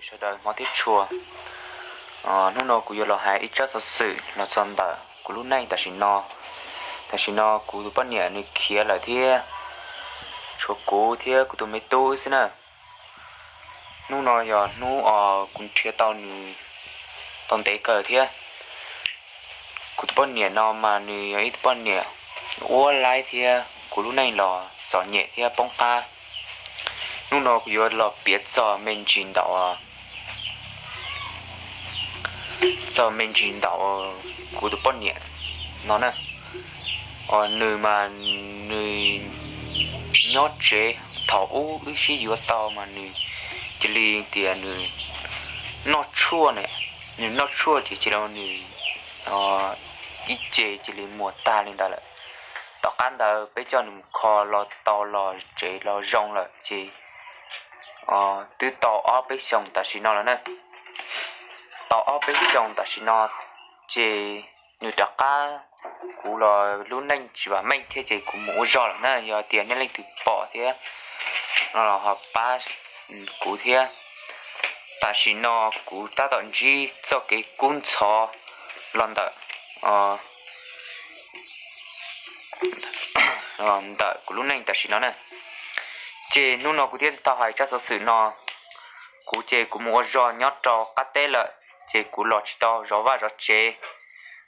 Sawv daws hmov thiab tshua, hnub no kuv yuav los hais ib tsab xov xwm los txog ntawm kuv lub neej tam sim no. Tam sim no kuv tus poj niam nws khiav lawm thiab, tshuav kuv thiab kuv tus me tub xwb na. Hnub no yog hnub uas kuv nrhiav tau nws tau ntev kawg thiab. Kuv tus poj niam no mas nws yog ib tug poj niam uab laib thiab kuv lub neej los txom nyem thiab poob qab. Hnub no kuv yuav los piav txog me ntsis ntawm, txog me ntsis ntawm kuv tus poj niam no na. Nws mas nws nyob tsev, thaum ub wb sib yuav tau mas nws cia li tias nws noj tshuaj na, nws noj tshuaj ces cia li nws ib ce cia li muag tag li ntawd lawm. Tom qab ntawd peb coj nws mus kho los tau los tsev los zoo lawm ces twb tau ob peb xyoos tam sim no lawm na. Tau ob peb xyoos tam sim no ces nws rov qab, kuv los lub neej tsis vam meej thiab ces kuv mus ua zog lawm na. Yog tias nej leej twg pom thiab no los ho pab kuv thiab. Tam sim no kuv tab tom ntsib txoj kev kub ntxhov los ntawm ntawm kuv lub neej tam sim no na. Ces hnub no kuv thiaj tau hais tsab xov xwm no. Kuv ces kuv mus ua zog nyob rau qab teb lawm, ces kuv los tsis tau zov vaj zov tsev.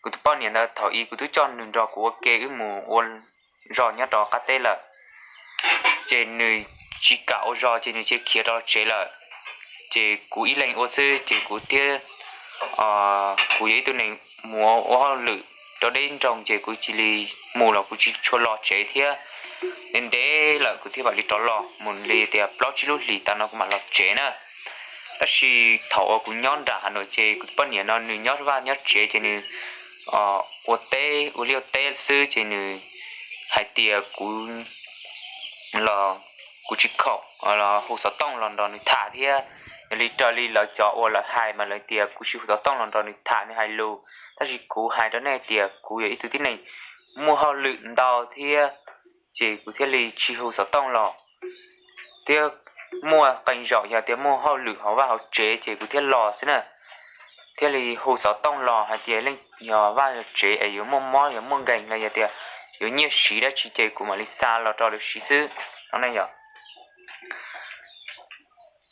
Kuv tus poj niam ntawd thaum ub kuv twb coj nws nrog kuv ua ke wb mus ua zog nyob rau qab teb lawm, ces nws tsis kam ua zog ces nws cia khiav rau tsev lawm. Ces kuv ib leeg ua xwb ces kuv thiab, kuv yog ib tug neeg mus ua hauj lwm rau deb nroog ces kuv cia li mus los kuv tsis tshua los tsev thiab. Ntev ntev lawm kuv thiaj mam li rov los, mus li tias plaub tsib lub hlis tas no kuv mam los tsev na. Tab sis thaum uas kuv nyob nram Hav Nuam ces kuv tus poj niam no nws nyob vaj nyob tsev ces nws ua teb ua liaj ua teb xwb ces nws hais tias kuv los kuv tsis khoom hu xov tooj los nrog nws tham thiab. Yog li raws li lawv cov uas lawv hais mas lawv tias kuv tsis hu xov tooj los nrog nws tham nws hais lus, tab sis kuv hais rau nej tias kuv yog ib tug tib neeg muaj hauj lwm ntau thiab, ces kuv thiaj li tsis hu xov tooj los. Thiab muaj qee zaum yog tias muaj hauj lwm hauv vaj hauv tsev ces kuv thiaj los xwb na. Thiaj li hu xov tooj los hais tias leej yog vaj yog tsev es yuav muaj mob yog muaj nkeeg los yog tias yuav nyiaj siv dab tsi ces kuv mam li xa los rau lawv siv xwb no ne yom.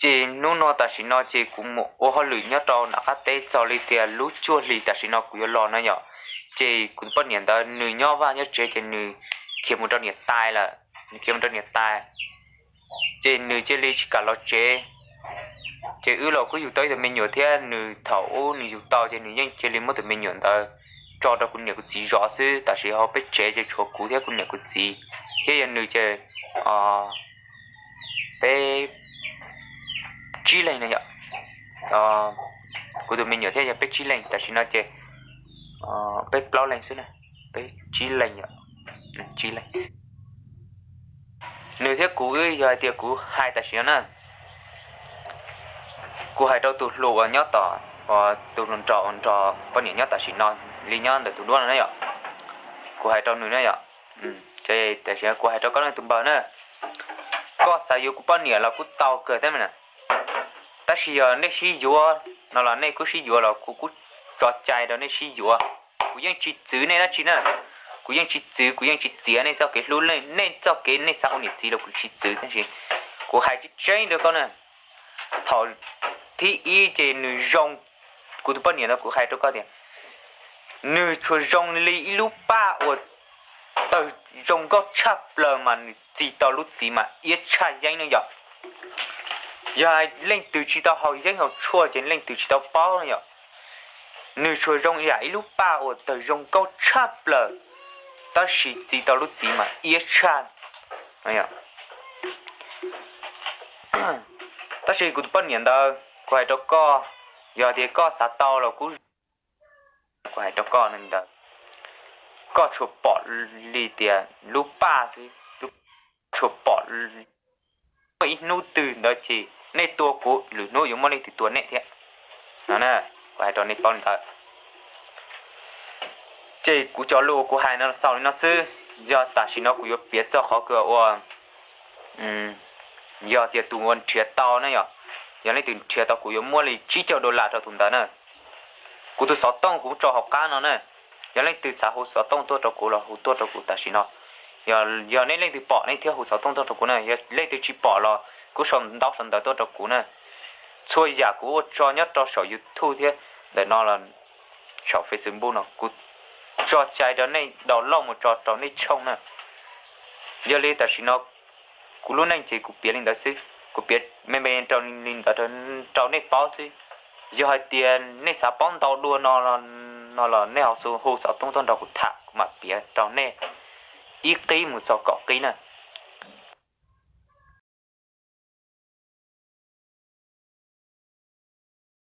Ces hnub no tam sim no ces kuv mus ua hauj lwm nyob rau nram qab teb txog li tias lub cuaj hlis tam sim no kuv yuav los no yom. Ces kuv tus poj niam ntawd nws nyob vaj nyob tsev ces nws khiav mus rau niam tais lawm, nws khiav mus rau niam tais. Ces nws cia li tsis kam los tsev. Ces wb los kuj yug tau ib tug me nyuam thiab, nws thaum ub nws yug tau ces nws yeej cia li muab tus me nyuam ntawd tso rau kuv niam kuv txiv zov xwb. Tam sim hauv peb tsev ces tshuav kuv thiab kuv niam kuv txiv, thiab yog nws ces peb tsib leeg no yom. Kuv tus me nyuam thiab yog peb tsib leeg, tam sim no ces peb plaub leeg xwb na, peb tsib leeg, tsib leeg. Nws thiab kuv wb yog hais tias kuv hais tam sim no na, kuv hais rau tus hluas uas nyob tom, tus hluas nraug uas nrog poj niam nyob tam sim no li nyob ntawm tus duab no na yom. Kuv hais rau nws na yom. Tam sim no kuv hais rau koj ne tus npawg na, koj xav yuav kuv poj niam los kuj tau kawg thiab na. Tab sis yog nej sib yuav no los nej kuj sib yuav los kuv kuj tso cai rau nej sib yuav. Kuv yeej tsis txwv nej dab tsi na. Kuv yeej tsis txwv, kuv yeej tsis txiav nej txoj kev hlub, nej txoj kev nej xav ua niam txiv los kuv tsis txwv, tab sis kuv hais tseeb tseeb rau koj na. Thaum thib ib ces nws zoo, kuv tus poj niam ntawd kuv hais rau koj tias nws tsuas zoo li ib lub paj uas tawg zoo nkauj tshaj plaws mas nws txi tau lub txiv mas iab tshaj yeeb no yom. Yog leej twg tsis tau haus yeeb haus tshuaj ces leej twg tsis tau paub no yom. Nws tsuas zoo yam ib lub paj uas tawg zoo nkauj tshaj plaws, tab sis txi tau lub txiv mas iab tshaj. Tab sis kuv tus poj niam ntawd kuv hais rau koj, yog tias koj xav tau los kuj, kuv hais rau koj ntawd, koj tsuas pom li tias lub paj xwb, tsuas pom muaj ib hnub twg ntawd ces nej tua kuv, lwm hnub yuav muaj leej twg tua nej thiab no na. Kuv hais rau nej paub li ntawd. Ces kuv cov lus kuv hais no xaus li no xwb. Yog tam sim no kuv yuav piav txog qhov kws ua, yog tias tus ua nrhiav tau na yom, Yog leej twg nrhiav tau kuv yuav muab li tsib caug dollar rau tus ntawd na. Kuv tus xov tooj kuv tso hauv qab no na. Yog leej twg xav hu xov tooj tuaj rau kuv los hu tuaj rau kuv tam sim no. Yog nej leej twg pom nej thiaj hu xov tooj tuaj rau kuv na, yog leej twg tsis pom los kuj sau ntaub sau ntawv tuaj rau kuv na. Txhua yam kuv ua tso nyob rau saum YouTube thiab ntawm no los saum Facebook no kuv tso cai rau nej download mus tso rau nej tshooj na. Yog li tam sim no kuv lub neej ces kuv piav li ntawd xwb, kuv piav me me rau li ntawd rau nej paub xwb. Yog hais tias nej xav paub ntau dua no, no los nej ho hu xov tooj tuaj nrog kuv tham, kuv mam piav rau nej ib qib mus txog kaum qib na.